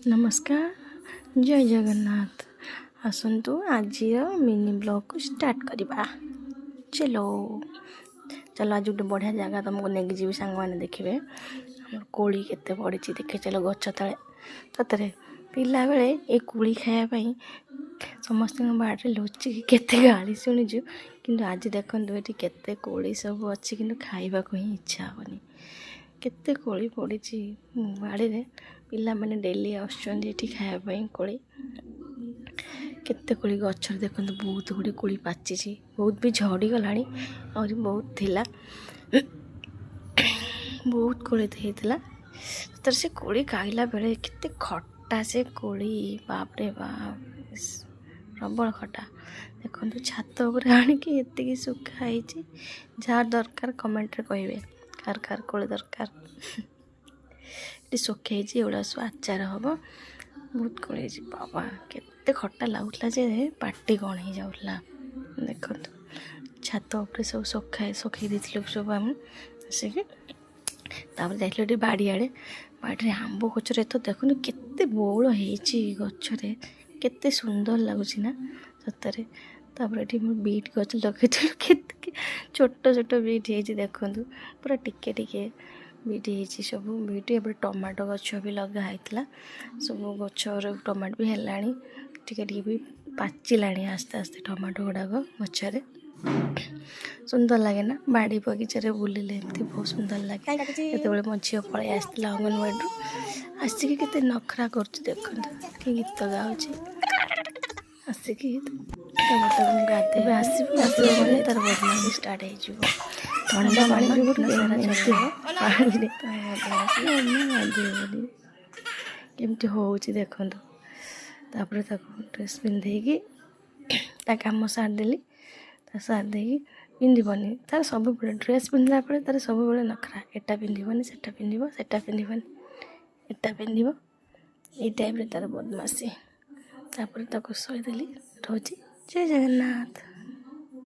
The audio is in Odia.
ନମସ୍କାର, ଜୟ ଜଗନ୍ନାଥ। ଆସନ୍ତୁ, ଆଜିର ମିନି ବ୍ଲଗ୍କୁ ଷ୍ଟାର୍ଟ କରିବା। ଚଲୋ ଚାଲ, ଆଜି ଗୋଟେ ବଢ଼ିଆ ଜାଗା ତୁମକୁ ନେଇକି ଯିବି। ସାଙ୍ଗମାନେ ଦେଖିବେ, ଆମର କୋଳି କେତେ ପଡ଼ିଛି। ଦେଖେ ଚାଲ ଗଛ ତଳେ। ସତରେ ପିଲାବେଳେ ଏ କୋଳି ଖାଇବା ପାଇଁ ସମସ୍ତଙ୍କ ବାଡ଼ିରେ ଲୁଚିକି କେତେ ଗାଳି ଶୁଣିଛୁ। କିନ୍ତୁ ଆଜି ଦେଖନ୍ତୁ, ଏଠି କେତେ କୋଳି ସବୁ ଅଛି, କିନ୍ତୁ ଖାଇବାକୁ ହିଁ ଇଚ୍ଛା ହେବନି। କେତେ କୋଳି ପଡ଼ିଛି ବାଡ଼ିରେ। ପିଲାମାନେ ଡେଲି ଆସୁଛନ୍ତି ଏଠି ଖାଇବା ପାଇଁ କୋଳି। କେତେ କୋଳି ଗଛରେ ଦେଖନ୍ତୁ। ବହୁତ ଗୁଡ଼ିଏ କୋଳି ପାଚିଛି, ବହୁତ ବି ଝଡ଼ିଗଲାଣି, ଆହୁରି ବହୁତ ଥିଲା। ବହୁତ କୋଳି ହେଇଥିଲା ସତରେ। ସେ କୋଳି ଖାଇଲା ବେଳେ କେତେ ଖଟା ସେ କୋଳି, ବାପରେ ବାପ, ପ୍ରବଳ ଖଟା। ଦେଖନ୍ତୁ, ଛାତ ଉପରେ ଆଣିକି ଏତିକି ଶୁଖା ହେଇଛି। ଯାହାର ଦରକାର କମେଣ୍ଟରେ କହିବେ, କାହାର କାହାର କୋଳି ଦରକାର। ଏଠି ଶୁଖେଇଛି, ଏଗୁଡ଼ା ସବୁ ଆଚାର ହେବ। ବହୁତ କୋଳି ହେଇଛି। ବାବା, କେତେ ଖଟା ଲାଗୁଥିଲା ଯେ ପାଟି କ'ଣ ହେଇଯାଉଥିଲା। ଦେଖନ୍ତୁ, ଛାତ ଉପରେ ସବୁ ଶୁଖେଇ ଦେଇଥିଲୁ ସବୁ ଆମେ ଆସିକି। ତାପରେ ଯାଇଥିଲୁ ଏଠି ବାଡ଼ିଆଡ଼େ। ବାଡ଼ିରେ ଆମ୍ବ ଗଛରେ ତ ଦେଖନ୍ତୁ, କେତେ ବଉଳ ହେଇଛି ଗଛରେ। କେତେ ସୁନ୍ଦର ଲାଗୁଛି ନା ସତରେ? ତାପରେ ଏଠି ମୁଁ ବିଟ୍ ଗଛ ଲଗେଇଥିଲୁ। କେତେ ଛୋଟ ଛୋଟ ବିଟ୍ ହେଇଛି ଦେଖନ୍ତୁ, ପୁରା ଟିକେ ଟିକେ ବିଟ୍ ହେଇଛି ସବୁ ବିଟ୍। ଏପଟେ ଟମାଟୋ ଗଛ ବି ଲଗା ହେଇଥିଲା। ସବୁ ଗଛରେ ଟମାଟୋ ବି ହେଲାଣି, ଟିକେ ଟିକେ ବି ପାଚିଲାଣି ଆସ୍ତେ ଆସ୍ତେ ଟମାଟୋ ଗୁଡ଼ାକ ଗଛରେ। ସୁନ୍ଦର ଲାଗେ ନା ବାଡ଼ି ବଗିଚାରେ ବୁଲିଲେ? ଏମିତି ବହୁତ ସୁନ୍ଦର ଲାଗେ। ଯେତେବେଳେ ମୋ ଝିଅ ପଳେଇ ଆସିଥିଲା ଅଙ୍ଗନବାଡ଼ିରୁ, ଆସିକି କେତେ ନଖରା କରୁଛି ଦେଖନ୍ତୁ, କି ଗୀତ ଗାଉଛି ଆସିକି। ତାପରେ ତାକୁ ଗାଧେଇବେ। ଆସିବ ଆସିବ ମାନେ ତାର ବଦମାସି ଷ୍ଟାର୍ଟ ହେଇଯିବ। ଥଣ୍ଡା ପାଣି ଏମିତି ପାଣିରେ ଗାଧେଇବନି, କେମିତି ହେଉଛି ଦେଖନ୍ତୁ। ତାପରେ ତାକୁ ଡ୍ରେସ୍ ପିନ୍ଧେଇକି ତା କାମ ସାରିଦେଲି। ତା ସାରି ଦେଇକି ପିନ୍ଧିବନି। ତାର ସବୁବେଳେ ଡ୍ରେସ୍ ପିନ୍ଧିଲା ପରେ ତାର ସବୁବେଳେ ନଖରା। ଏଟା ପିନ୍ଧିବନି, ସେଟା ପିନ୍ଧିବ, ସେଟା ପିନ୍ଧିବନି, ଏଟା ପିନ୍ଧିବ। ଏଇ ଟାଇପ୍ରେ ତାର ବଦମାସି। ତାପରେ ତାକୁ ଶୋଇଦେଲି। ରହୁଛି, ଜୟ ଜଗନ୍ନାଥ।